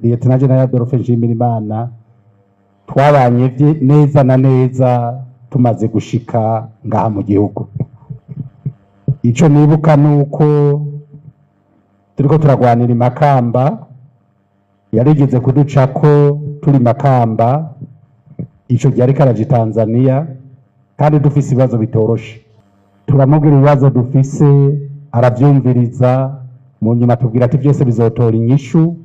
Lieutenant General Adolphe Nshimirimana twabanye neza na neza tumaze gushika ngaha mu gihugu. Ico nibuka nuko turiko turagwanira Makamba, yarigeze kuducako turi Makamba, ico gihe ariko araja Tanzania, kandi dufise ibibazo bitoroshe. Turamubwira ibibazo dufise, aravyumviriza, mu nyuma tubwira ati byose bizotora inyishu.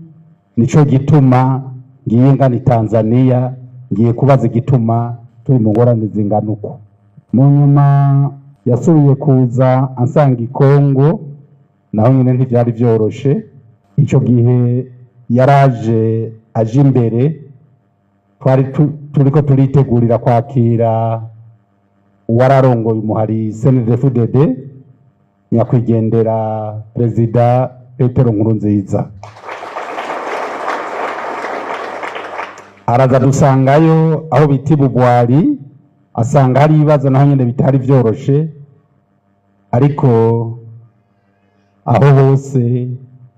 Nico gituma ngiye ngana Tanzania, ngiye kubaza igituma turi mu ngorane zingana uko. Mu nyuma yasubiye kuza ansanga i Kongo, naho nyine ntivyari vyoroshe. Ico gihe yaraje aje imbere, twari turiko turitegurira kwakira uwararongoye umuhari CNDD-FDD, nyakwigendera Perezida Petero Nkurunziza. Araza dusangayo aho bita Bugwari, asanga hari ibibazo naho nyene bitari vyoroshe, ariko aho hose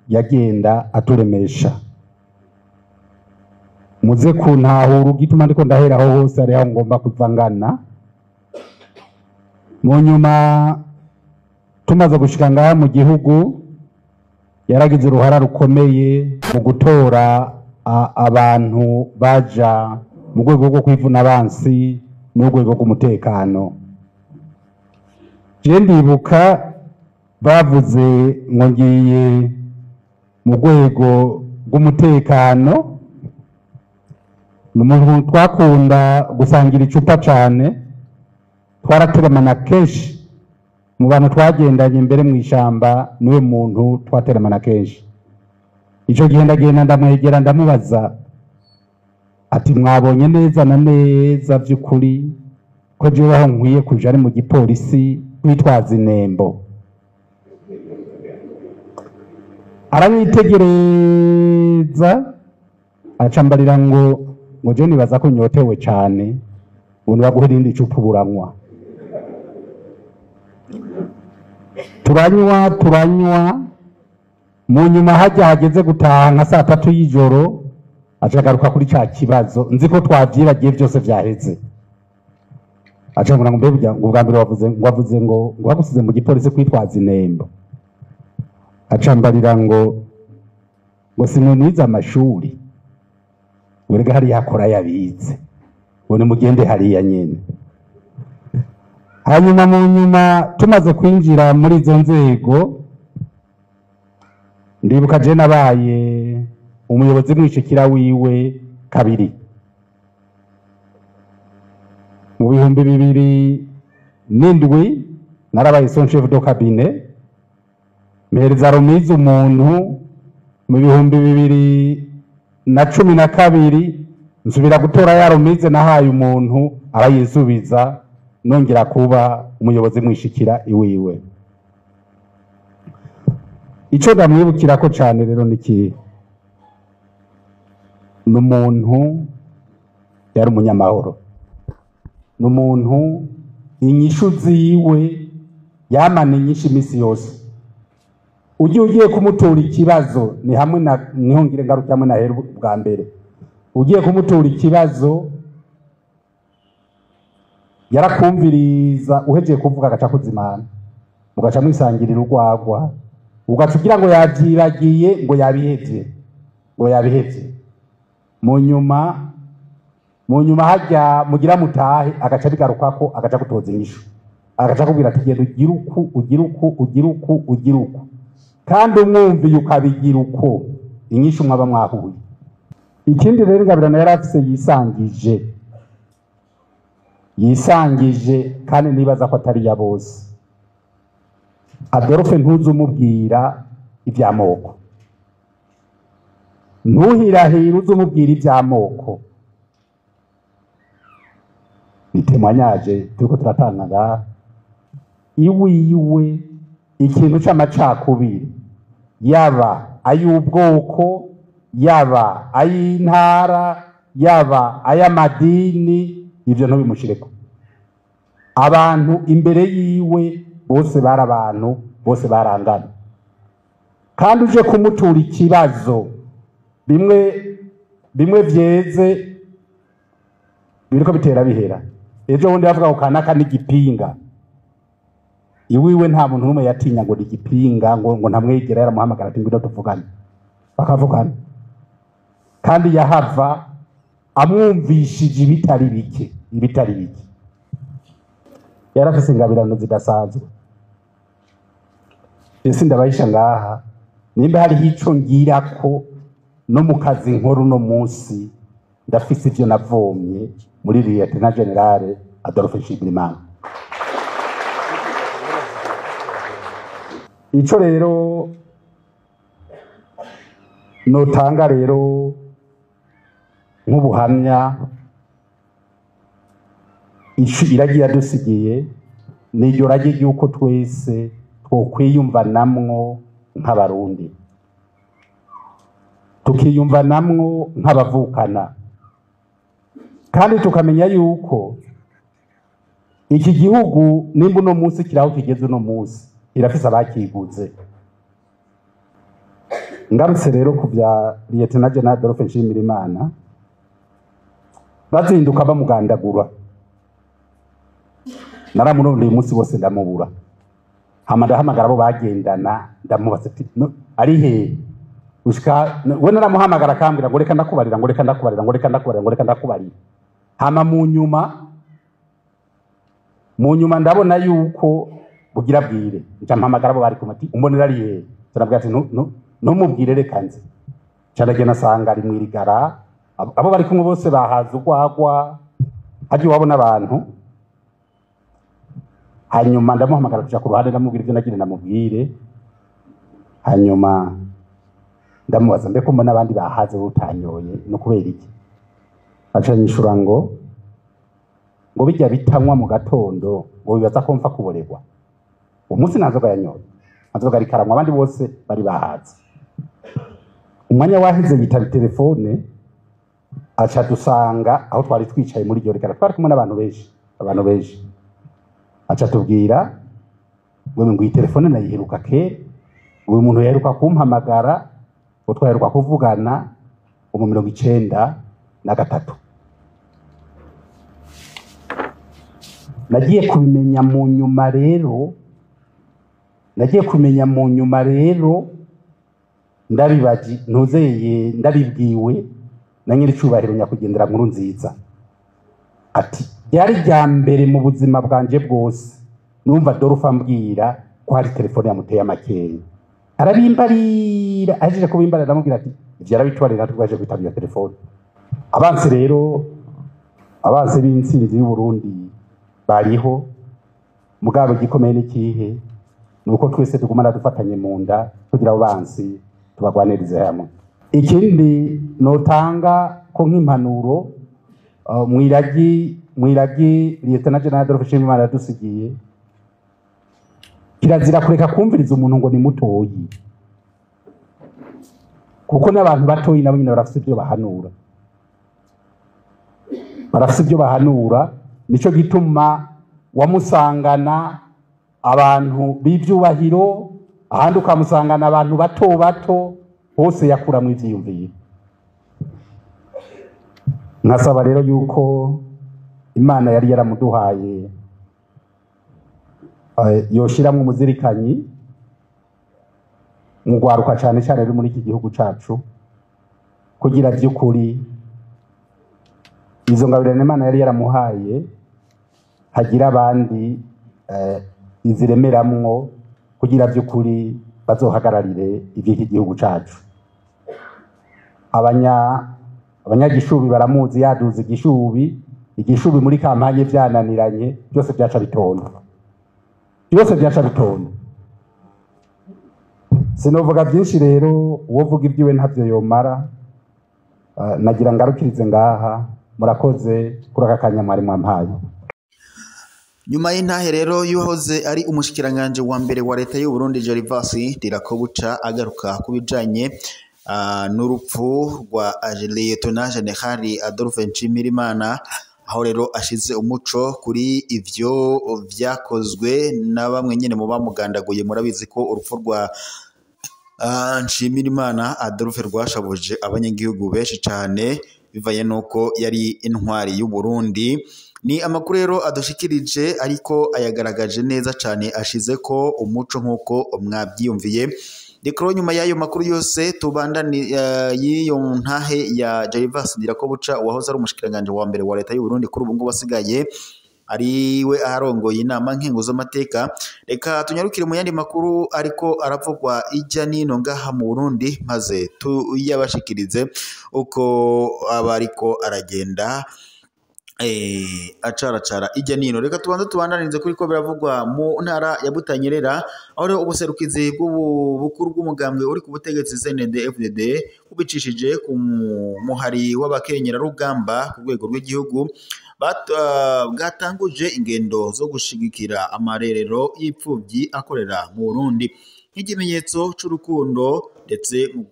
yagenda aturemesha. Muze kuntahura igituma ndiko ndahera aho hose ari aho ngomba kuva ngana. Mu nyuma tumaze gushika ngaha mu gihugu, yaragize uruhara rukomeye mu gutora abantu baja mu rwego rwo kwivuna abansi n'urwego rw'umutekano. Je ndibuka bavuze ngo ngiye mu rwego rw'umutekano, ni umuntu twakunda gusangira icupa cane, twarateramana kenshi. Mu bantu twagendanye mbere mu ishamba niwe muntu twateramana kenshi. Ico gihe ndagenda ndamwegera ndamubaza ati mwabonye neza na neza vy'ukuri ko jewe aho nkwiye kuja ari mu gipolisi kwitwaza inembo? Aranyitegereza acambarira ngo je nibaza ko nyotewe cane, ngo nibaguhe irindi cupa buranywa. Turanywa turanywa, mu nyuma hajya hageze gutaha nka saa tatu y'ijoro, acagaruka kuri ca kibazo nzi ko twavyibagiye vyose vyaheze. Acambwira ngo mbega ngo ubwa mbere wavuze ngo wavuze ngo ngo bagusize mu gipolisi kwitwaza inembo. Acambarira ngo simwe nize amashuri, ngo rega hariya akora yabize, ngo nimugende hariya nyene. Hanyuma mu nyuma tumaze kwinjira muri izo nzego, ndibuka je nabaye umuyobozi mwishikira wiwe kabiri. Mu 2007 narabaye son chef de cabinet, mpereza remise umuntu. Mu 2012 nsubira gutora ya remise nahaye umuntu arayisubiza, nongera kuba umuyobozi mwishikira iwiwe. Ico ndamwibukira ko cane rero niki, n'umuntu yari umunyamahoro, n'umuntu inyishu ziwe yamana inyishu imisi yose. Ugiye ugiye kumutura ikibazo ni hamwe na niho ngire ngaruka hamwe na heru bwa mbere. Ugiye kumutura ikibazo yarakumviriza, uhejeje kuvuga agaca kuzimana, mugaca mwisangirira urwagwa, ugaca ugira ngo yavyibagiye, ngo yabihevye, ngo yabihevye. Mu nyuma hajya mugira mutahe, agaca bigarukako, agaca gutoza inyishu, agaca kubwira ati genda ugire uku, ugire uku, ugire uku, ugire uku, kandi umwumviye ukabigira uko, inyishu mwaba mwahuye. Ikindi rero Ngabirano yari afise yisangije, kandi nibaza ko atari ya bose. Adolphe ntuzumubwira ivy'amoko, ntuhirahira uzumubwira ivy'amoko. Ni témoignage turiko turatanga ngaha. Iwiwe ikintu c'amacakubiri, yaba ay'ubwoko, yaba ay'intara, yaba ay'amadini, ivyo ntubimushireko. Abantu imbere yiwe bose bari abantu, bose barangana. Kandi uje kumutura ikibazo, bimwe vyeze biriko bitera bihera. Ejo bundi bavuga ngo kanaka n'igipinga, iwiwe nta muntu n'umwe yatinya ngo n'igipinga, ngo ntamwegera, yaramuhamagara ati ngwino tuvugane, bakavugana. Kandi yahava amwumvishije ibitari bike, ibitari bike. Yarafise ingabirano zidasanzwe. Ese ndabahisha ngaha, nimba hariho ico ngirako no mu kazi nkora uno munsi, ndafise ivyo navomye muri Lieutenant General Adolphe Nshimirimana. Ico rero notanga rero nk'ubuhamya, ico iragiye yadusigiye ni iryo rage ry'uko twese twokwiyumvanamwo nk'abarundi, tukiyumvanamwo nk'abavukana, kandi tukamenya yuko iki gihugu nimba uno munsi kiraho kigeze uno munsi, irafise abakiguze. Ngarutse rero ku bya Lieutenant General Adolphe Nshimirimana, bazinduka bamugandagura, naramurondeye umunsi wose ndamubura. Hama ndahamagara abo bagendana, ndamubaza ati, no, ari he? Gushika we naramuhamagara akambwira ngo reka ndakubarira, ngo reka ndakubarira, ngo reka ndakubarira, ngo reka ndakubarira. Hama mu nyuma ndabona yuko bugira bwire, nca mpamagara abo bari kumwe ati umbonera ari he? Turabwira ati ntumubwire reka nze. Nca ndagenda nsanga ari mwirigara, abo bari kumwe bose bahaze urwagwa, hagiye wabona abantu. Hanyuma ndamuhamagara kuja ku ruhande, ndamubwira ivyo nagira ndamubwire. Hanyuma ndamubaza mbe ko mbona abandi bahaze utanyoye no kubera iki? Aca anyishura ngo bijya bitanywa mu gatondo, ngo bibaza ko mfa kuborerwa. Uwo munsi nta nzoga yanyoye, nta nzoga ariko aranywa, abandi bose bari bahaze. Umwanya waheze yitaba telefone, aca dusanga aho twari twicaye muri iryo rigara, twari kumwe n'abantu benshi, abantu benshi. Aca tubwira ngo iyi telefone nayiheruka kera, uyu muntu yaheruka kumpamagara, ngo twaheruka kuvugana mu 93. Nagiye kubimenya mu nyuma rero, nagiye kumenya mu nyuma rero, ndabibaji ntuzeye, ndabibwiwe na nyiricubahiro nyakwigendera nkuru nziza, ati ryari rya mbere mu buzima bwanje bwose numva Adolphe ambwira ko hari telefone yamuteye amakenga. Arabimbarira, ahejeje kubimbarira ndamubwira ati ivyo arabitwarira natwe twaje kwitaba iyo telefone. Abansi rero, abansi b'intsinzi y'u Burundi bariho, mugabo igikomeye n'ikihe? Nuko twese tugumana dufatanye mu nda kugira abo bansi tubagwanirize hamwe. Ikindi notanga ko nk'impanuro, mwiragi Lieutenant General Adolphe Nshimirimana yadusigiye, kirazira kureka kumviriza umuntu ngo ni mutoyi, kuko n'abantu batoyi nabo nyine barafise ivyo bahanura, barafise ivyo bahanura. Nico gituma wamusangana abantu b'ivyubahiro, ahandi ukamusangana abantu bato bato, hose yakuramwo ivyiyumviro. Nkasaba rero yuko Imana yari yaramuduhaye, yoshiramwo umuzirikanyi mu rwaruka cane cane ruri muri iki gihugu cacu, kugira vy'ukuri izo ngabirano Imana yari yaramuhaye hagira abandi iziremeramwo, kugira vy'ukuri bazohagararire ivy'iki gihugu cacu. Abanyagishubi baramuzi, yaduze igishubi, igishubi muri kampanye vyananiranye, byose byaca bitonda, byose byaca bitonda. Sinovuga byinshi rero, uwovuga ibyiwe ntavyo yomara. Nagira ngarukirize ngaha. Murakoze kuri aka kanya mwari mwampaye. Nyuma y'intahe rero y'uwahoze ari umushikiranganje wa mbere wa leta y'u Burundi Gervas Ndirakobuca agaruka ku bijanye n'urupfu rwa Lieutenant General Adolphe Nshimirimana, aho rero ashize umuco kuri ivyo vyakozwe na bamwe nyene mu bamugandaguye. Murabizi ko urupfu rwa Nshimirimana Adolphe rwashabuje abanyagihugu benshi cane, bivanye nuko yari intwari y'u Burundi. Ni amakuru rero adushikirije, ariko ayagaragaje neza cane, ashize ko umuco nkuko mwabyiyumviye. Rero nyuma y'ayo makuru yose tubandani y'iyo ntahe ya Gervas Ndirakobuca, uwahoze ari umushikiranganje wa mbere wa leta y'u Burundi, kuri ubu ngubu asigaye ari we aharongoye inama nkenguzamateka. Reka tunyarukire mu yandi makuru ariko aravugwa ijya nino ngaha mu Burundi, maze tuyabashikirize uko aba ariko aragenda acaracara ijya nino. Reka tubanze tubandanirize kuri ko biravugwa mu ntara ya Butanyerera, aho rero ubuserukizi bw'ubukuru bw'umugambwe uri ku butegetsi CNDD-FDD bubicishije ku muhari w'abakenyerarugamba ku rwego rw'igihugu bwatanguje ingendo zo gushigikira amarerero y'ipfuvyi akorera mu Burundi nk'ikimenyetso c'urukundo, ndetse mu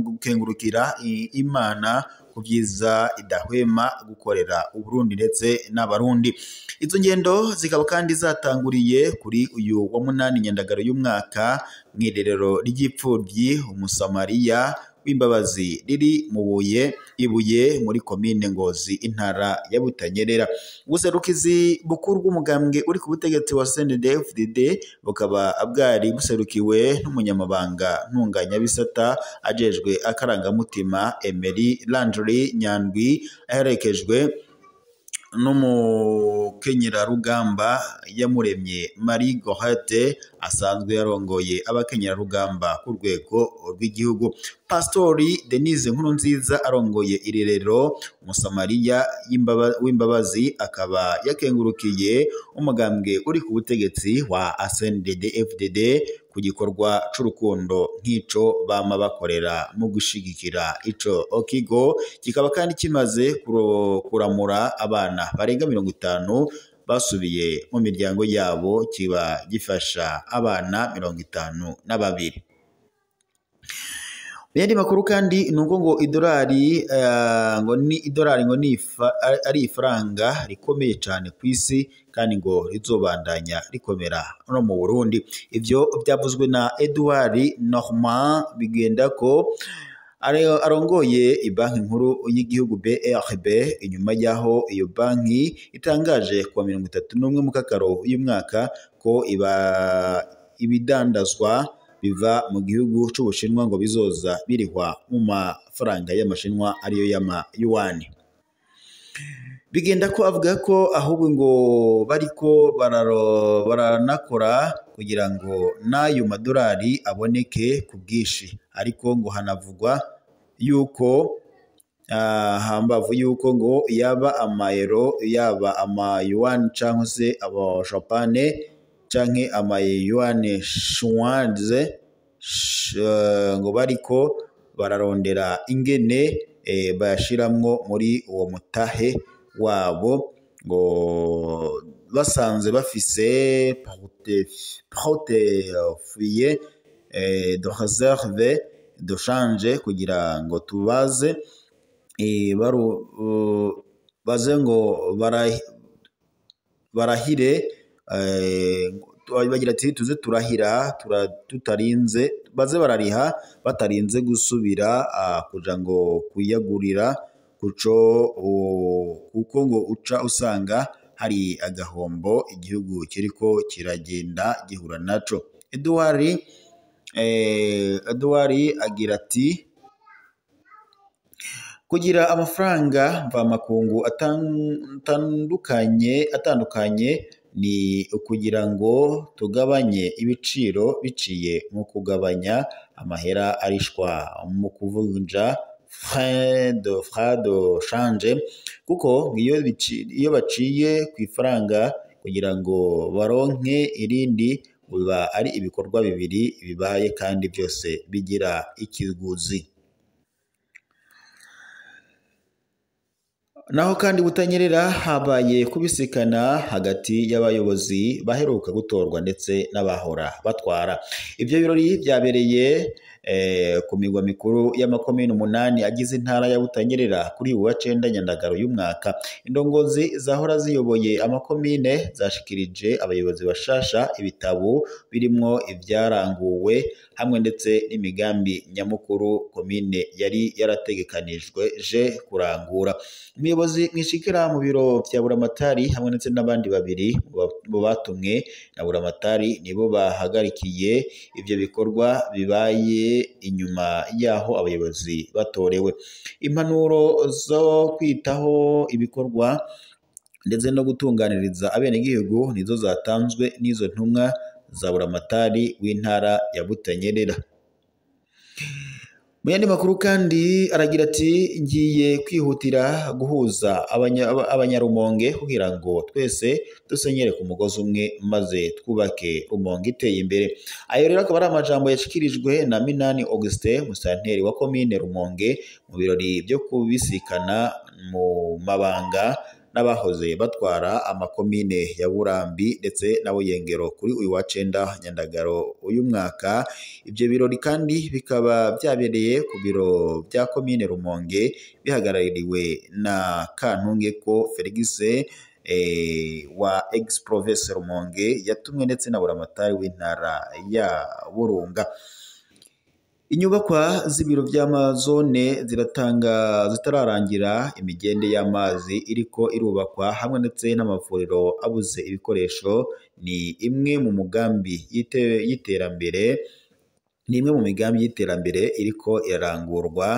gukengurukira Imana ku vyiza idahwema gukorera Uburundi ndetse n'Abarundi. Izo ngendo zikaba kandi zatanguriye kuri uyu wa 8 Nyandagaro y'umwaka mw'irerero ry'ipfuvyi Umusamariya w'imbabazi riri mu Buye Ibuye muri komine Ngozi, intara ya Butanyerera. Ubuserukizi bukuru bw'umugambwe uri ku butegetsi wa CNDD-FDD bukaba bwari buserukiwe n'umunyamabanga ntunganyabisata ajejwe akarangamutima Emery Landry Nyandwi, aherekejwe n'umukenyerarugamba Yamuremye Marie Gorette asanzwe yarongoye abakenyerarugamba ku rwego rw'igihugu. Pastori Denise Nkurunziza arongoye irerero Umusamariya w'imbabazi akaba yakengurukiye umugambwe uri ku butegetsi wa CNDD-FDD ku gikorwa c'urukundo nk'ico bama bakorera mu gushigikira ico kigo, kikaba kandi kimaze kuramura abana barenga 50 basubiye mu miryango yabo, kiba gifasha abana 52. Yandi makuru kandi nuko ngo idolari ngo ni idolari ngo ni ari ifaranga rikomeye cyane ku isi, kandi ngo rizobandanya rikomera no mu Burundi. Ivyo byavuzwe na Edouard Normand bigenda ko arongoye ibanki nkuru y'igihugu BRB, inyuma y'aho iyo banki itangaje kuwa 31 Mukakaro y'umwaka ko ibidandazwa biva mu gihugu c'Ubushinwa ngo bizoza birihwa mu mafaranga y'amashinwa ariyo y'ama yuan. Bigenda ko avuga ko ahubwo ngo bariko baranakora kugira ngo n'ayo madolari aboneke ku bwinshi, ariko ngo hanavugwa yuko hambavu yuko ngo yaba amayero, yaba ama yuan canke se aba japane canke ama yuan chinoise, ngo bariko bararondera ingene bayashiramwo muri uwo mutahe wabo, ngo basanze bafise portefeuille de réserve de change kugira ngo tubaze baze ngo barahire, bagira ati tuze turahira tutarinze, baze barariha batarinze gusubira kuja ngo kuyagurira kuco, kuko ngo uca usanga hari agahombo igihugu kiriko kiragenda gihura naco. Edouard agira ati kugira amafaranga mvamakungu atandukanye ni ukugira ngo tugabanye ibiciro biciye mu kugabanya amahera arishwa mu kuvunja frais de change, kuko iyo baciye ku ifaranga kugira ngo baronke irindi biba ari ibikorwa bibiri bibaye kandi byose bigira ikiguzi. Naho kandi Butanyerera habaye kubisikana hagati y'abayobozi baheruka gutorwa ndetse n'abahora batwara. Ivyo birori byabereye ku migwa mikuru y'amakomine 8 agize intara ya Butanyerera kuri uwa 9 Nyandagaro y'umwaka. Indongozi zahora ziyoboye amakomine zashikirije abayobozi bashasha ibitabo birimwo ivyaranguwe hamwe ndetse n'imigambi nyamukuru komine yari yarategekanijwe je kurangura. Umuyobozi mwishikira mu biro vya Buramatari hamwe ndetse n'abandi babiri mu batumwe na Buramatari nibo bahagarikiye ivyo bikorwa bibaye inyuma yaho abayobozi batorewe. Impanuro zo kwitaho ibikorwa ndetse no gutunganiriza abenegihugu nizo zatanzwe n'izo ntumwa za Buramatari w'intara ya Butanyerera. Mu yandi makuru kandi aragira ati ngiye kwihutira guhuza abanyarumonge kugira ngo twese dusenyere ku mugozi umwe maze twubake Rumonge iteye imbere. Ayo rero akaba ari amajambo yashikirijwe na Minani Augustin, musanteri wa komine Rumonge, mu birori byo kubisikana mu mabanga n'abahoze batwara amakomine ya Burambi ndetse na Buyengero kuri uyu wa 9 Nyandagaro uyu mwaka. Ibyo birori kandi bikaba byabereye ku biro bya komine Rumonge bihagarariwe na Kantungeko Felix wa ex province Rumonge yatumwe ndetse na Buramatari w'intara ya Burunga. Inyubakwa z'ibiro by'amazone ziratanga zitararangira, imigende y'amazi iriko irubakwa hamwe ndetse n'amavuriro abuze ibikoresho ni imwe mu mugambi y'iterambere, ni imwe mu migambi y'iterambere iriko irarangurwa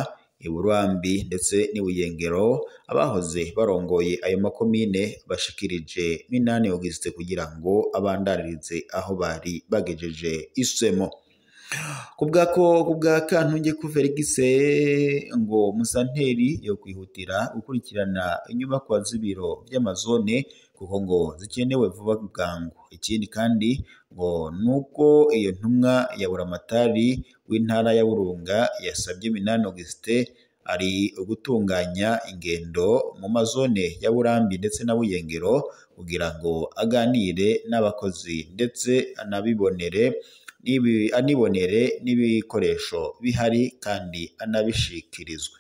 i Burambi ndetse n'Ibuyengero. Abahoze barongoye ayo makomine bashikirije Minani Augustin kugira ngo abandaririze aho bari bagejeje isemo. Kubwa Kantungeko Felix ngo musanteri yo kwihutira gukurikirana inyubakwa z'ibiro by'amazone kuko ngo zikenewe vuba bwangu. Ikindi kandi ngo nuko iyo ntumwa ya Buramatari w'intara ya Burunga yasabye Minani Augustin ari ugutunganya ingendo mu mazone ya Burambi ndetse na Buyengero kugira ngo aganire n'abakozi ndetse anibonere n'ibikoresho bihari kandi anabishikirizwe.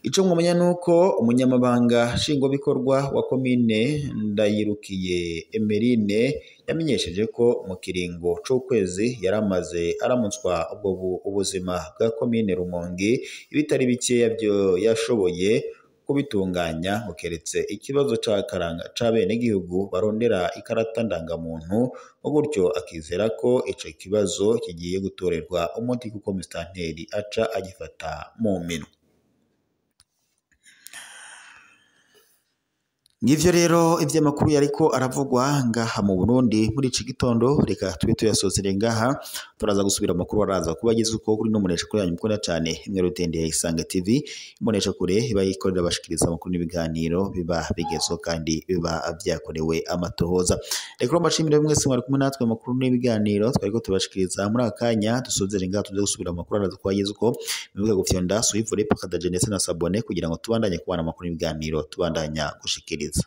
Ico mwomenya nuko umunyamabanga nshingwabikorwa wa komine Ndayirukiye Emeline yamenyesheje ko mu kiringo c'ukwezi yaramaze aramutswa ubwo ubuzima bwa komine Rumonge ibitari bikeya byo yashoboye kubitunganya, ukeretse ikibazo c'akaranga c'abenegihugu barondera ikarata ndangamuntu, gutyo akizera ko ico kibazo kigiye gutorerwa umuti kuko musitanteri aca agifata mu minwe. Ngivyo rero ivy'amakuru yariko aravugwa ngaha mu Burundi muri iki gitondo, reka tube tuyasozere ngaha. Turaza gusubira amakuru araza kubageza uko kuri no munesha kuri yanyu mukunda cyane imwe rutende ya Isange TV, munesha kure iba yikorera bashikiriza amakuru n'ibiganiro biba bigezo kandi biba vyakorewe amatohoza. Reka mbashimire mwese mwari kumwe natwe amakuru n'ibiganiro twariko tubashikiriza muri akanya. Dusozere ngaha tuze gusubira amakuru araza kubageza uko mwibuke gufyonda suivre partager ndetse na s'abonner kugira ngo tubandanye kubana amakuru n'ibiganiro tubandanya gushikiriza.